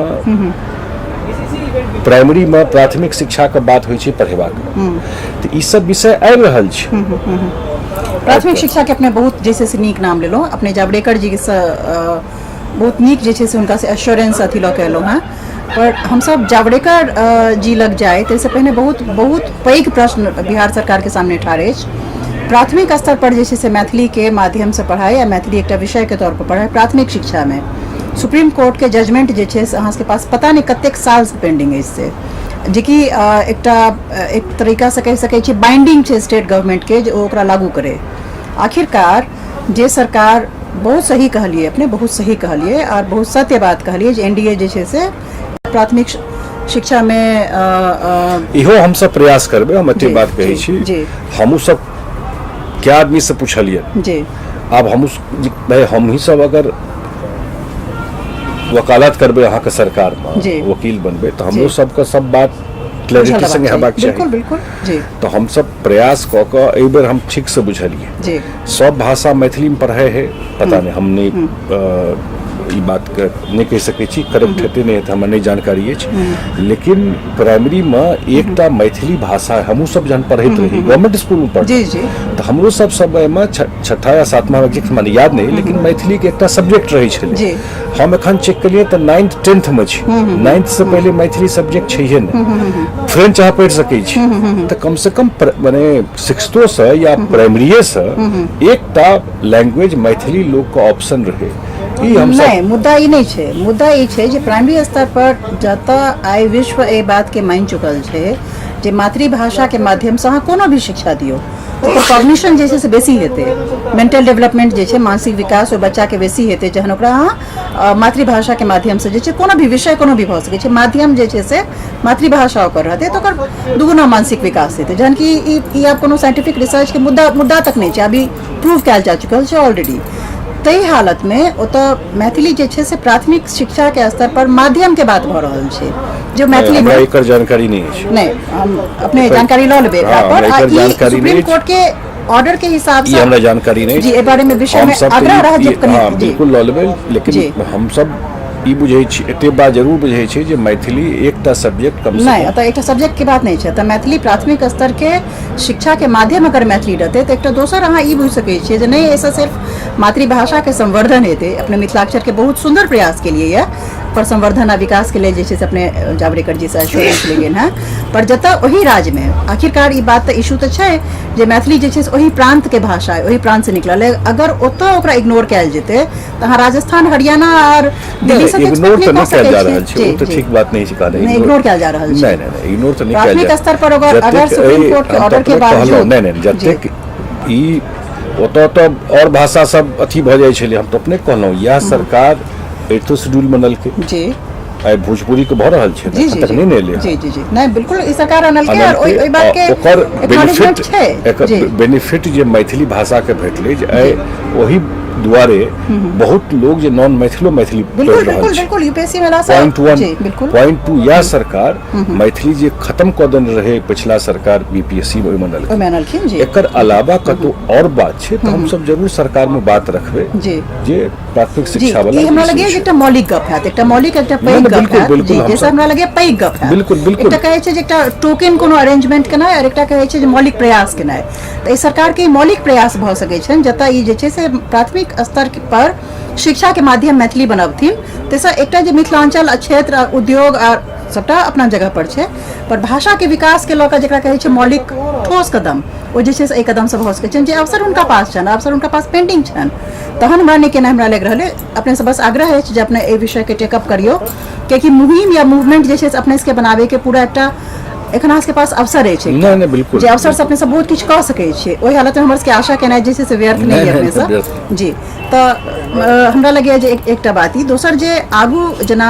प्राइमरीमे प्राथमिक शिक्षाके बात होइ छै पढ़ेबाक, तऽ ई सब विषय आबि रहल छै। प्राथमिक शिक्षाके अपने बहुत जे छै से नीक नाम लेलहुँ। अपने जावड़ेकर जीसँ बहुत नीक जे छै से हुनकासँ एश्योरेंस अथी लऽ कऽ एलहुँ हेँ, पर हमसब जावड़ेकर जी लग जाइ ताहिसँ पहिने बहुत बहुत पैघ प्रश्न बिहार सरकारके सामने ठाढ़ अछि। प्राथमिक स्तर पर जे छै से मैथिलीके माध्यमसँ पढ़ाइ आ मैथिली एकटा विषयके तौर पर पढ़ाइ प्राथमिक शिक्षामे सुप्रीम कोर्टके जजमेंट जे छै से अहाँ सबके पास पता नहि कतेक सालसँ पेंडिंग अछि, से जेकि एकटा एक तरीकासँ कहि सकै छी बाइंडिंग छै स्टेट गवर्नमेंटके जे ओ ओकरा लागू करै। आखिरकार जे सरकार, बहुत सही कहलियै अपने, बहुत सही कहलियै आओर बहुत सत्य बात कहलियै जे एनडीए जे छै से प्राथमिक शिक्षामे इहो हमसब प्रयास करबै। हम एते बात कहै छी, हमहूँ सब कए आदमीसँ पुछलियै जी। आब हमहूँ भाय हमही सब अगर वकालत करबै अहाँके सरकारमे, वकील बनबै, तऽ हमरो सबके सब बात क्लैरिटी संगे हेबाक चाही। बिल्कुल बिल्कुल जी। तऽ हमसब प्रयास कऽ कऽ एहि बेर हम ठीकसँ बुझलियै जी। सब भाषा मैथिलीमे पढ़ै है पता नहि, हम नहि ई बातके नहि कहि सकै छी करेक्ट हेतै नहि हेतै, हमरा नहि जानकारी अछि, लेकिन प्राइमरीमे एकटा मैथिली भाषा हमहूँ सब जहन पढ़ैत रही गवर्नमेंट स्कूलमे पढ़ तऽ हमरो सब समयमे छठा या सातमा मे हमरा याद नहि, लेकिन मैथिलीके एकटा सब्जेक्ट रहै छलै। हम एखन चेक केलियै तऽ नाइन्थ टेंथमे छी, नाइन्थसँ पहिले मैथिली सब्जेक्ट छैहे नहि। फ्रेंच अहाँ पढ़ि सकै छी, तऽ कमसँ कम मने सिक्स्थोसँ या प्राइमरीएसँ एकटा लैंग्वेज मैथिली लोकके ऑप्शन रहै। ई हम नहि, मुद्दा ई नहि छै, मुद्दा ई छै जे प्राइमरी स्तर पर जतऽ आइ विश्व एहि बातके मानि चुकल छै जे मातृभाषाके माध्यमसँ अहाँ कोनो भी शिक्षा दियौ ओकर कॉग्निशन जे छै से बेसी हेतै, मेंटल डेवलपमेंट जे छै मानसिक विकास ओहि बच्चाके बेसी हेतै जहन ओकरा अहाँ मातृभाषाके माध्यमसँ जे छै कोनो भी विषय कोनो भी भऽ सकै छै, माध्यम जे छै से मातृभाषा ओकर रहतै तऽ ओकर दुगुना मानसिक विकास हेतै। जहन कि ई आब कोनो साइंटिफिक रिसर्चके मुद्दा तक नहि छै, अभी प्रूव कयल जा चुकल छै ऑलरेडी। ताहि हालतमे ओतऽ मैथिली जे छै से प्राथमिक शिक्षाके स्तर पर माध्यमके बात भऽ रहल छै जे मैथिली हमरा एकर जानकारी नहि अछि। नहि, हम अपने जानकारी लऽ लेबै एकरा पर। आ ई सुप्रीम कोर्ट के ऑर्डर के हिसाब से हमरा जानकारी नहि जी, एहि बारे में विषय में आग्रह रहत जे कनि बिल्कुल लऽ लेबै, लेकिन हम सब ई बुझै छी, एते बात जरूर बुझै छी जे मैथिली एकटा सब्जेक्ट कम से नहि, एतऽ एकटा सब्जेक्ट के बात नहि छै। तऽ मैथिली प्राथमिक स्तर के शिक्षा के माध्यम अगर मैथिली रहतै तऽ एकटा दोसर अहाँ ई बुझि सकै छियै जे नहि एहिसँ सिर्फ मातृभाषाके संवर्धन हेतै। अपने मिथिलाक्षर के बहुत सुन्दर प्रयास केलियै यऽ पर संवर्धन आ विकास के लेल जे छै से अपने जावड़ेकर जी से एश्योरेंस लेलियनि हेँ, पर जतऽ ओहि राज्यमे आखिरकार ई बात तऽ इशू तऽ छै जे मैथिली जे छै से ओहि प्रान्तके भाषा ओहि प्रान्तसँ निकलल है, अगर ओतऽ ओकरा इग्नोर कयल जेतै तऽ अहाँ राजस्थान, हरियाणा आर दिल्ली से इग्नोर तऽ नहि कयल जा रहल छै, ओ तऽ ठीक बात नहि छै कहने नहि इग्नोर कयल जा रहल छै। नहि नहि नहि, इग्नोर तऽ नहि कयल जा प्राथमिक स्तर पर अगर सुप्रीम कोर्ट के ऑर्डर के बावजूद नहि नहि, जतेक ई ओतऽ तऽ आओर भाषा सब अथी भऽ जाइ छलै। हम तऽ अपने कहलहुँ इएह सरकार एटो शेड्यूल बनलकै जी, आइ भोजपुरी के भऽ रहल छै जी जी तक नहि ने एलै। जी जी जी, नहि बिल्कुल ई सरकार अनलकै और ओहि बात के ओकर बेनिफिट छै, एकर बेनिफिट जे मैथिली भाषा के भेटलै जे आइ ओहि दुआरे बहुत लोग जे नॉन मैथिलो मैथिली पढ़ि रहल छै। बिल्कुल यूपीएससी में पॉइंट वन, पॉइंट टू, यह सरकार मैथिली जे खत्म कऽ देने रहे पिछला सरकार बीपीएससी ओहिमे अनलखिन। एकर अलावा कतौ और बात छै तऽ हमसब जरूर सरकार में बात रखबै जे प्राथमिक शिक्षा वाला। ई हमरा लगैए जे एकटा मौलिक गप हैत, एकटा मौलिक एकटा पैघ गप हैत जी, जैसे हमरा लगैए पैघ गप हैत। बिल्कुल बिल्कुल। एकटा कहै छै जे एकटा टोकन कोनो अरेंजमेंट केनाइ और एकटा कहै छै जे मौलिक प्रयास केनाइ, तऽ एहि सरकारके ई मौलिक प्रयास भऽ सकै छनि जतऽ ई जे छै से प्राथमिक स्तर पर शिक्षाके माध्यम मैथिली बनबथिन। ताहिसँ एकटा जे मिथिलाञ्चल क्षेत्र आ उद्योग आ सबटा अपना जगह पर छै, पर भाषाके विकासके लऽ कऽ जकरा कहै छै मौलिक ठोस कदम, ओ जे छै से एहि कदमसँ भऽ सकै छनि जे अवसर हुनका पास छनि, अवसर हुनका पास पेंडिंग छनि, तहन हमरा नहि केना हमरा लागि रहल अइ। अपनेसँ बस आग्रह अछि जे अपने एहि विषयके टेकअप करियौ, कियाकि मुहिम या मूवमेंट जे छै से अपने सबके बनाबैके पूरा एकटा एखन अहाँ सबके पास अवसर अछि नहि नहि बिल्कुल जे अवसर से अपने सब बहुत किछु कऽ सकै छियै ओहि हालतमे हमर सबके आशा केनाइ जे छै से व्यर्थ नहि नहि, अपने नहि, सब व्यर्थ जी तऽ हमरा लगैए जे एकटा बात ई दोसर जे आगू जेना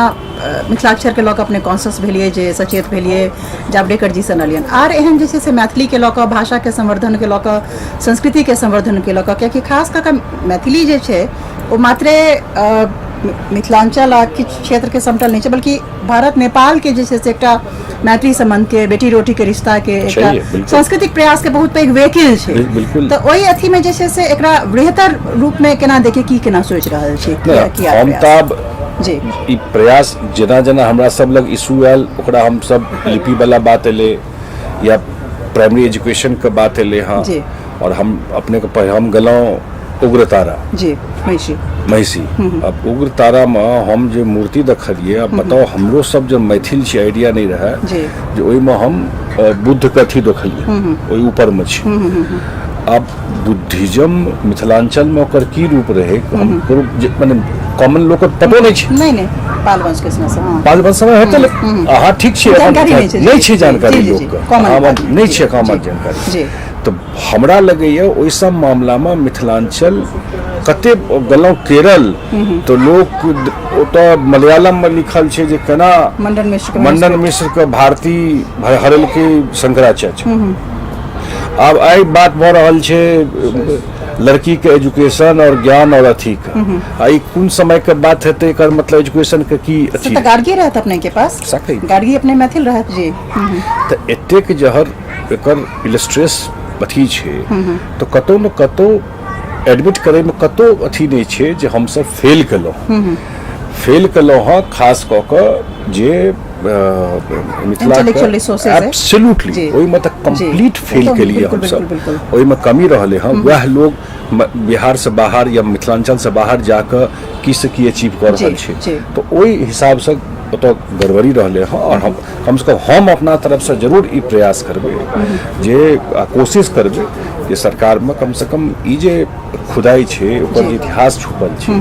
मिथिलाक्षरके लऽ कऽ अपने कॉन्सियस भेलियै जे सचेत भेलियै जावड़ेकर जी सन एलियनि आर एहन जे छै से मैथिलीके लऽ कऽ भाषाके संवर्धनके लऽ कऽ संस्कृतिके संवर्धनके लऽ कऽ कियाकि खास कऽ कऽ मैथिली जे छै ओ मात्रे मिथिलाञ्चल आ किछु क्षेत्रके समटल नहि छै बल्कि भारत नेपालके जे छै से एकटा मैत्री सम्बन्धके बेटी रोटीके रिश्ताके एकटा छैहे, बिल्कुल। सांस्कृतिक प्रयासके बहुत पैघ वेहिकिल छै बिल्कुल। तऽ ओहि अथीमे जे छै से एकरा बृहतर रूपमे केना देखै की केना सोचि रहल छी नहि, किया हम प्रयास? तऽ आब जी ई प्रयास जेना जेना हमरा सब लग इशू आयल ओकरा हम सब लिपि वाला बात एलै या प्राइमरी एजुकेशन के बात एलै हँ जी। और हम अपने के हम गेलहुँ उग्रतारा जी महिषी महिषी अब उग्रतारामे हम जे मूर्ति देखलियै अब बताउ हमरो सब जे मैथिल छी आइडिया नहि रहै जी। जे ओहिमे हम बुद्ध के अथी देखलियै ओहि ऊपरमे छै आब बुद्धिज्म मिथिलाञ्चलमे ओकर की रूप रहै हम ककरो जे मने कॉमन लोकके पतो नहि छै नहि नहि पाल वंश के समय से हाँ पाँच वर्ष समय हेतै अहाँ ठीक छियै जानकारी नहि छै, नहि जी, छै जानकारी जी, जी, जी, लोकके common अहाँ बात, नहि जी, छै कॉमन जी, जानकारी जी। तऽ हमरा लगैए ओहि सब मामलामे मिथिलाञ्चल कते गेलहुँ केरल तऽ लोक ओतऽ मलयालममे लिखल छै जे केना मंडन मिश्र के मंडन मिश्र के भारती हरेलकै शंकराचार्य आब आइ बात भऽ रहल छै लड़की के एजुकेशन और ज्ञान और अथी के आ ई कोन समय के बात हेतै एकर मतलब एजुकेशन के की से अथी तऽ गार्गी रहत अपने के पास सकै। गार्गी अपने मैथिल रहत जी तऽ एतेक जहर एकर इलस्ट्रेस अथी छै तऽ कतौ ने कतौ एडमिट करैमे कतौ अथी नहि छै जे हमसब फेल केलहुँ फेल केलहुँ हँ खास कऽ कऽ जे मिथिला Intellectual resources है। एब्सोल्युटली जी। ओहिमे तऽ कंप्लीट जी। फेल ओ तऽ केलियै बिल्कुल, हमसब बिल्कुल, बिल्कुल। ओहिमे कमी रहलै हँ वएह लोग बिहार से बाहर या मिथिलांचल से बाहर जाकऽ की से की अचीव कऽ जी, रहल छै जी। तऽ ओहि हिसाबसँ ओतऽ गड़बड़ी रहलै हँ आओर हम कमसँ कम हम अपना तरफसँ जरूर ई प्रयास करबै जे आ कोशिश करबै जे सरकारमे कमसँ कम ई जे खुदाइ छै ओकर जे इतिहास छुपल छै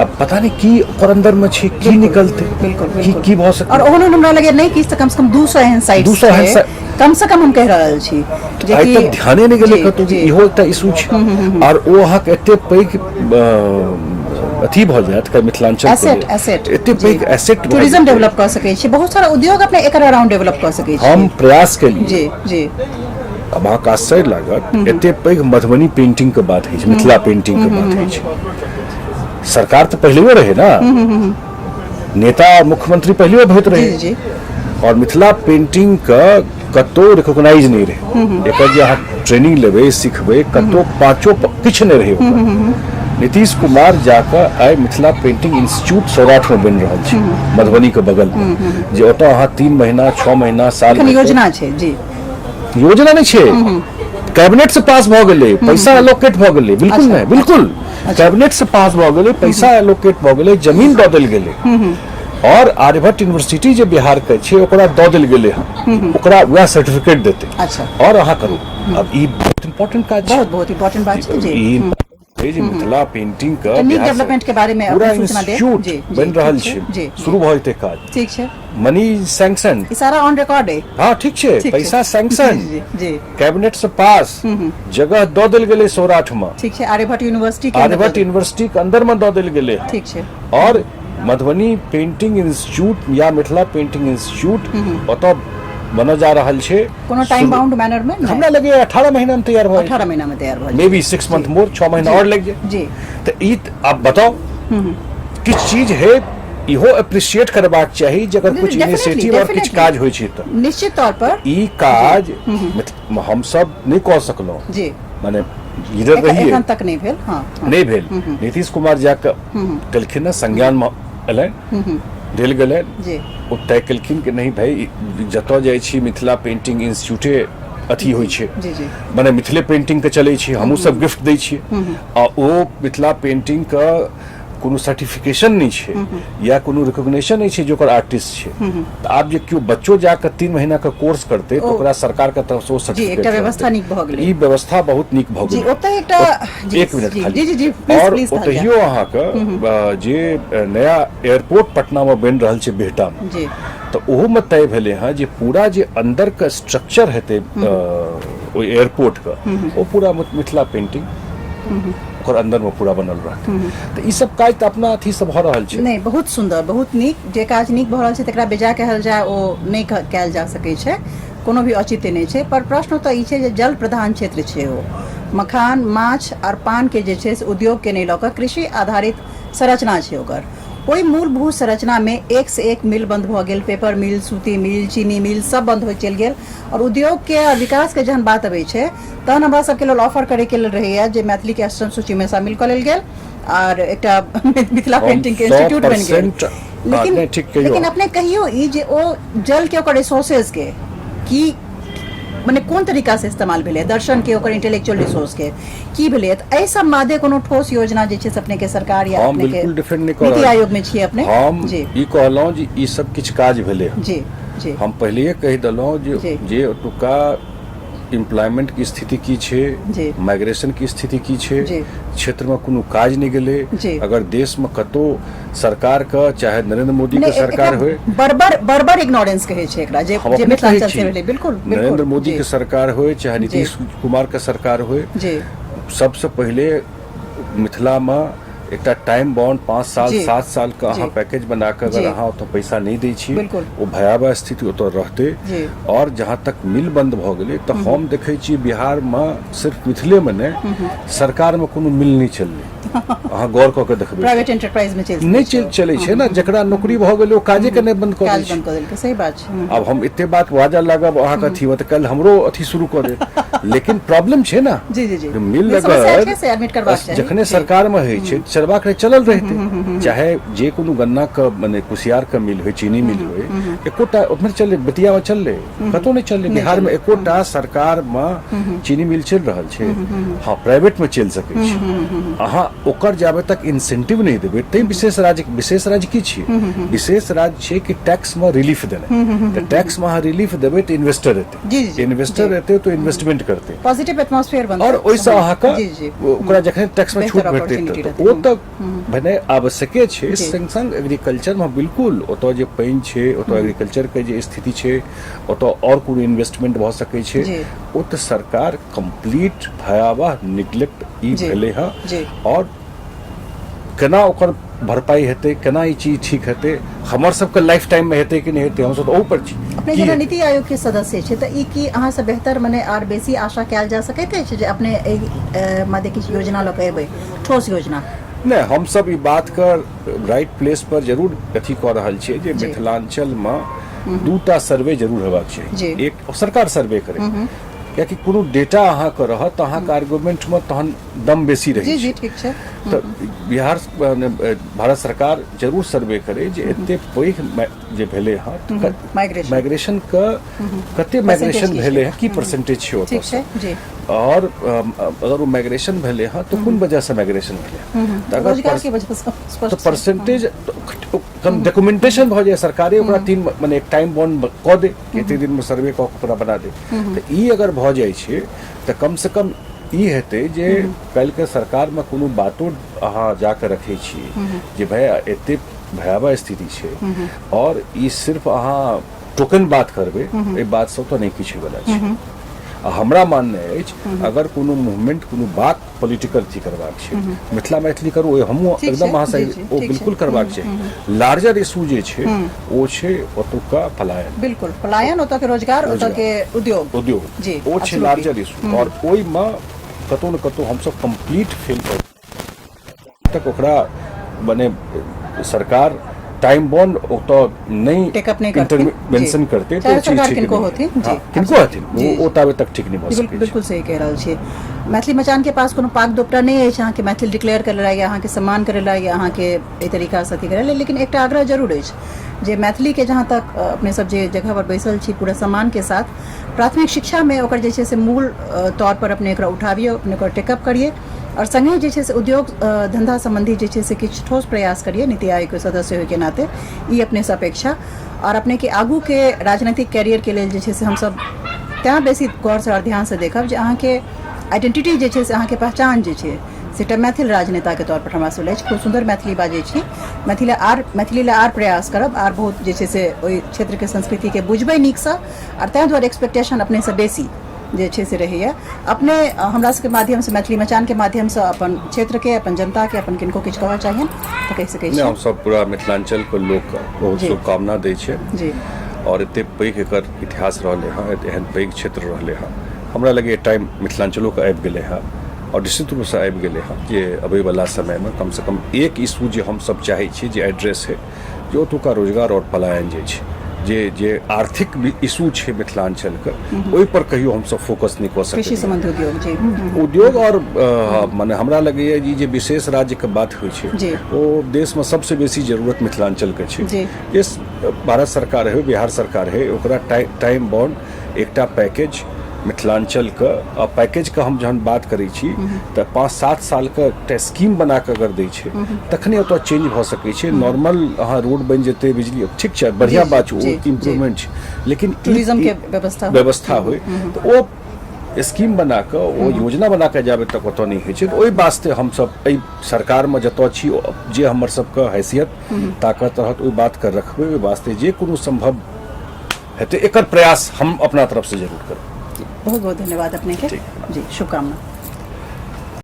आब पता नहि की ओकर अन्दरमे छै की निकलतै बिल्कुल की बिल्कुल की भऽ सकै और ओहन हमरा लगे नहि कि कम से कम 200 एहन साइट 200 एहन साइट- कम से कम हम कहि रहल छी जे आइ तक ध्याने नहि गेलै जी, कतहु जी। इहो एकटा इशू छै आओर ओ अहाँके एते पैघ अथी भऽ जायत का मिथिलांचल के एसेट लेल। एसेट एते पैघ एसेट टूरिज्म डेवलप कऽ सकै छी बहुत सारा उद्योग अपने एकर अराउंड डेवलप कऽ सकै छी हम प्रयास केलियै जी जी अब अहाँके आश्चर्य लागत एते पैघ मधुबनी पेंटिंग के बात होइ छै मिथिला पेंटिंग के बात होइ छै सरकार तऽ पहिलेओ रहै ने नेता और मुख्यमंत्री पहिलेओ होइत रहै जी जी और मिथिला पेंटिंग के कतौ रिकॉग्नाइज नहि रहै एकर जे अहाँ ट्रेनिंग लेबै सिखबै कतौ पाँचो किछु नहि रहै ओकर। नीतीश कुमार जाकऽ आइ मिथिला पेंटिंग इंस्टीट्यूट सौराठ में बनि रहल छै मधुबनी के बगल में जे ओतऽ अहाँ 3 महीना 6 महीना साल एखन भरि तक- योजना छै जी योजना नहि छै कैबिनेट से पास भऽ गेलै पैसा एलोकेट भऽ गेलै बिल्कुल अच्छा, नहि बिल्कुल कैबिनेट से पास भऽ गेलै पैसा एलोकेट भऽ गेलै जमीन दऽ देल गेलै और आर्यभट्ट यूनिवर्सिटी जे बिहार के छै ओकरा दऽ देल गेलै हँ ओकरा वएह सर्टिफिकेट देतै अच्छा। और अहाँ करू अब ई बहुत इम्पोर्टेंट काज छै बहुत बहुत इम्पोर्टेंट बात छै जी ई छै जे मिथिला पेंटिंग के तऽ नीक बिहार से डेवलपमेंट के बारे में पूरा अपने सूचना देब। इंस्टीट्यूट जी, जी, बनि रहल ठीक छै, छै जी, जी। शुरू भऽ जेतै काज ठीक छै मनी सैंक्शन ई सारा ऑन रिकॉर्ड है हाँ ठीक छै ठीक छै। पैसा सैंक्शन जी जी जी कैबिनेट से पास जगह दऽ देल गेलै सौराठ में ठीक छै आर्यभट्ट यूनिवर्सिटी के अंदर आर्यभट्ट यूनिवर्सिटी के अंदर में दऽ देल गेलै ठीक छै और मधुबनी पेंटिंग इंस्टीट्यूट या मिथिला पेंटिंग इंस्टीट्यूट ओतऽ बनऽ जा रहल छै कोनो टाइम बाउंड मैनर में नहि। हमरा लगैए 18 महीना में तैयार भऽ 18 महीना में तैयार भऽ मे बी 6 मंथ मोर 6 महीना और लागि जाए जी तऽ ई आब बताउ किछु चीज है इहो अप्रिशिएट करबाक चाही जे अगर कुछ Definitely, initiative और किछु definitely. काज होइ छै तऽ निश्चित तौर पर ई काज हमसब नहि कऽ सकलहुँ जी माने लीडर रहिए एखन तक नहि भेल हाँ हाँ। नहि भेल नीतीश कुमार जाकऽ केलखिन ने संज्ञानमे एलनि देल गेलनि जी ओ तय केलखिन कि नहीं भाई जतऽ जाइ छी मिथिला पेंटिंग इंस्टीट्यूटे अथी होइ छै जी, जी। मने मिथिले पेंटिंग के चलै छै हमहूँ सब गिफ्ट दै छियै आ ओ मिथिला पेंटिंग के कोनो सर्टिफिकेशन नहि छै या कोनो रिकॉग्निशन नहि छै जे ओकर आर्टिस्ट छै। तऽ आब जे केओ बच्चो जाके 3 महीना के कोर्स करतै तऽ ओकरा सरकार के तरफ से ओ सर्टिफिकेट। एकटा व्यवस्था नीक भऽ गेलै। ई व्यवस्था बहुत नीक भऽ गेलै। ओतऽ एकटा एक मिनट खाली। जी जी जी और ओतहियो अहाँके जे नया एयरपोर्ट पटना मे बनि रहल छै बिहटा मे, तऽ ओहू मे तय भेलै हँ जे पूरा जे अंदर के स्ट्रक्चर हेतै ओहि एयरपोर्ट के, ओ पूरा मिथिला पेंटिंग ओकर अंदर में पूरा बनल रहतै। तऽ ई सब काज तऽ अपना अथी से भऽ रहल छै। नहि, बहुत सुंदर, बहुत नीक। जे काज नीक भऽ रहल छै तकरा बेजा कहल जाय ओ नहि कयल जा सकै छै, कोनो भी औचित्य नहि छै। पर प्रश्न तऽ ई छै जे जल प्रधान क्षेत्र छै, ओ मखान, माछ आओर पानके जे छै से उद्योगके नहि लऽ कऽ कृषि आधारित संरचना छै ओकर। ओहि मूलभूत संरचनामे एक से एक मिल बंद भऽ गेल, पेपर मिल, सूती मिल, चीनी मिल सब बंद होइत चलि गेल। आओर उद्योगके आओर विकासके जहन बात अबै छै तहन हमरा सबके लेल ऑफर करैके लेल रहैया जे मैथिलीके अष्टम सूचीमे शामिल कऽ लेल गेल आर एकटा मिथिला पेंटिंग के इंस्टीट्यूट बनि गेल। लेकिन लेकिन अपने कहियो ई जे ओ जल के ओकर रिसोर्सेज के की मने कोन तरीका से इस्तेमाल भेलै, दर्शन के ओकर इंटेलेक्चुअल रिसोर्स के की भेलै, तऽ एहि सब मादे कोनो ठोस योजना जे छै से अपने के सरकार या अपने के डिफेंड नहीं नीति आयोग में छियै अपने? हम ई कहलहुँ जे ई सब किछु काज भेलै। जी जी हम पहिलेये कहि देलहुँ जे जे ओतुका एम्प्लॉयमेंट के स्थिति की छै, माइग्रेशन के स्थिति की छै, क्षेत्र में कोनो काज नहीं गेलै। अगर देश में कतौ सरकार के, चाहे नरेंद्र मोदी के सरकार होय, बर्बर बर्बर इग्नोरेंस कहै छै एकरा, जे जे मिथिलांचल से भेलै। बिल्कुल। नरेंद्र मोदी के सरकार होय चाहे नीतीश कुमार के सरकार होय, सबसे पहिले मिथिला में एकटा टाइम बाउंड 5 साल 7 साल के अहाँ पैकेज बना के अगर अहाँ ओतऽ पैसा नहि दै छी, ओ भयावह स्थिति ओतऽ रहतै। और जहाँ तक मिल बंद भऽ गेलै तऽ हम देखै छी बिहार मे सिर्फ मिथिले मे नहि, सरकार मे कोनो मिल नहि चललै। अहाँ गौर कऽ के देखबै, प्राइवेट एंटरप्राइज मे चलि नहि चलै छै ने। जकरा नौकरी भऽ गेलै ओ काजे के नहि बंद कऽ दै छै। बंद कऽ देलकै, सही बात छै। आब हम एते बात बाजऽ लागब अहाँके अथी मे तऽ काल्हि हमरो अथी शुरू कऽ देत, लेकिन प्रॉब्लम छै ने। जी जी जी मिल अगर जखने सरकार मे होइ छै चलबाक रहै चलल रहितै, चाहे जे कोनो गन्ना के मने कुसियार के मिल होइ, चीनी मिल होइ, एकोटा ओतने चललै, बेतिया मे चललै, कतौ नहि चललै। बिहार मे एकोटा सरकार मे चीनी मिल चलि रहल छै? हँ, प्राइवेट मे चलि सकै छै। अहाँ ओकर जाबे तक इंसेंटिव नहि देबै, तै विशेष राज्य, विशेष राज्य की छियै? विशेष राज्य छै कि टैक्स मे रिलीफ देनाइ। तऽ टैक्स मे अहाँ रिलीफ देबै तऽ इन्वेस्टर एतै, इन्वेस्टर एतै तऽ इन्वेस्टमेंट करतै, पॉजिटिव एटमॉस्फेयर बनतै और ओहिसँ अहाँके ओकरा जखन टैक्स मे छूट भेटतै तऽ ओ तऽ भेनाइ आवश्यके छै। संग संग एग्रीकल्चर मे बिल्कुल ओतऽ जे पानि छै, ओतऽ एग्रीकल्चर के जे स्थिति छै, ओतऽ और कोनो इन्वेस्टमेंट भऽ सकै छै। ओ तऽ सरकार कम्प्लीट भयावह निग्लेक्ट ई भेलै हँ। और केना ओकर भरपाई हेतै, केना ई चीज ठीक हेतै, हमर सबके लाइफ टाइम मे हेतै कि नहि हेतै, हमसब तऽ ओहू पर छी। अपने जेना नीति आयोग के सदस्य छै तऽ ई की अहाँ से बेहतर मने आर बेसी आशा कयल जा सकैत अछि जे अपने एहि मध्य किछु योजना लऽ कऽ एबै, ठोस योजना? नहि, हमसब ई बात के राइट प्लेस पर जरूर अथी कऽ रहल छियै जे मिथिलांचल मे दूटा सर्वे जरूर हेबाक चाही। एक सरकार सर्वे करे, कियाकि कोनो डेटा अहाँके रहत तऽ अहाँके आर्गुमेंट मे तहन दम बेसी रहै। जी, ठीक छै। तऽ बिहार भारत सरकार जरूर सर्वे करे जे एते पैघ जे भेलै हँ माइग्रेशन के, कते माइग्रेशन भेलै हँ, की परसेंटेज छै ओतऽ से, और अगर ओ माइग्रेशन भेलै हँ तऽ कोन वजह से माइग्रेशन भेलै हँ। तऽ अगर परसेंटेज कम डॉक्यूमेंटेशन भऽ जाय, सरकारे ओकरा 3 मने एक टाइम बॉन्ड कऽ दे, एते दिन मे सर्वे कऽ के ओकरा बना दे, तऽ ई अगर भऽ जाइ छै तऽ कम से कम ई हेतै जे काल्हिके सरकारमे कोनो बातो अहाँ जाके रखै छी जे भाय एते भयावह स्थिति छै, और ई सिर्फ अहाँ टोकन बात करबै, एहि बात सब तऽ नहि किछु होइवला छै। आ हमरा माननाइ अछि अगर कोनो मूवमेंट, कोनो बात पॉलिटिकल अथी करबाक छै, मिथिला मैथिली करू, ओहि हमहूँ एकदम अहाँ ओ बिल्कुल करबाक चाही। लार्जर इशू जे छै ओ छै ओतुका पलायन। बिल्कुल, पलायन, ओतऽ के रोजगार, ओतऽ के उद्योग। उद्योग, ओ छै लार्जर इशू, और ओहिमे कतौ ने कतौ हमसब कम्प्लीट फेल कर तक ओकरा मने सरकार टाइम बॉन्ड ओतऽ नहि इंटरवेंशन करते तो चीज ठीक किनको होथिन, किनको हथिन ओ ताबे तक ठीक नहि भऽ सकै। बिल्कुल सही कहि रहल छी। मैथिली मचान के पास कोनो पाग दोपटा नहि अछि अहाँके मैथिली डिक्लेयर करै ला या अहाँके सम्मान करै ला या अहाँके एहि तरीकासँ अथी करै ला, लेकिन एकटा आग्रह जरूर अछि जे मैथिलीके जहाँ तक अपने सब जे जगह पर बैसल छी पूरा सम्मानके साथ प्राथमिक शिक्षामे ओकर जे छै से मूल तौर पर अपने एकरा उठाबियौ, अपने ओकर टेकअप करियै आओर सङ्गहि जे छै से उद्योग धन्धा सम्बन्धी जे छै से किछु ठोस प्रयास करियै नीति आयोगके सदस्य होइके नाते, ई अपनेसँ अपेक्षा। आओर अपनेके आगूके राजनीतिक कैरियरके लेल जे छै से हमसभ तैँ बेसी गौरसँ आओर ध्यानसँ देखब जे अहाँके आइडेंटिटी जे छै से अहाँके पहचान जे छै से एकटा मैथिल राजनेताके तौर पर हमरा सुनल अछि। खूब सुन्दर मैथिली बाजै छी, मैथिली आर मैथिली लए आर प्रयास करब, आर बहुत जे छै से ओहि क्षेत्रके संस्कृतिके बुझबै नीकसँ, आओर ताहि दुआरे एक्सपेक्टेशन अपनेसँ बेसी जे छै से रहैए। अपने हमरा सबके माध्यमसँ, मैथिली मचानके माध्यमसँ अपन क्षेत्रके, अपन जनताके, अपन किनको किछु कहऽ चाहियनि तऽ कहि सकै छी। हमसब पूरा मिथिलाञ्चलके लोकके बहुत शुभकामना दै छियै जी। आओर एते पैघ एकर इतिहास रहलै हँ, एहन पैघ क्षेत्र रहलै हँ, हमरा लगैए टाइम मिथिलाञ्चलोके आबि गेलै हँ आओर निश्चित रूपसँ आबि गेलै हँ जे अबैवला समयमे कमसँ कम एक इशू जे हमसब चाहै छी जे एड्रेस होइ, जे ओतुका रोजगार आओर पलायन जे छै, जे जे आर्थिक इशू छै मिथिलाञ्चलके, ओहिपर कहियो हमसब फोकस नहि कऽ कृषि सकलियै। सम्बन्धी उद्योग जी। उद्योग आओर मने हमरा लगैए ई जे विशेष राज्यके बात होइ छै ओ देशमे सबसँ बेसी जरूरत मिथिलाञ्चलके छै। जे भारत सरकार होइ, बिहार सरकार होइ, ओकरा टाइम बाउंड एकटा पैकेज मिथिलाञ्चलके, आ पैकेजके हम जहन बात करै छी तऽ 5-7 सालके एकटा स्कीम बना कऽ अगर दै छै तखने ओतऽ चेंज भऽ सकै छै। नॉर्मल अहाँ रोड बनि जेतै, बिजली ठीक छै, बढ़िआँ बात छै, ओ इम्प्रूवमेंट छै, लेकिन टूरिज्म के व्यवस्था व्यवस्था होइ तऽ ओ स्कीम बना कऽ, ओ योजना बना कऽ जाबे तक ओतऽ नहि होइ छै। तऽ ओहि वास्ते हमसब एहि सरकारमे जतऽ छी, जे हमर सबके हैसियत ताकत रहत ओहि बातके रखबै। ओहि वास्ते जे कोनो सम्भव हेतै एकर प्रयास हम अपना तरफसँ जरूर करबै। बहुत बहुत धन्यवाद अपने के जी, शुभकामना।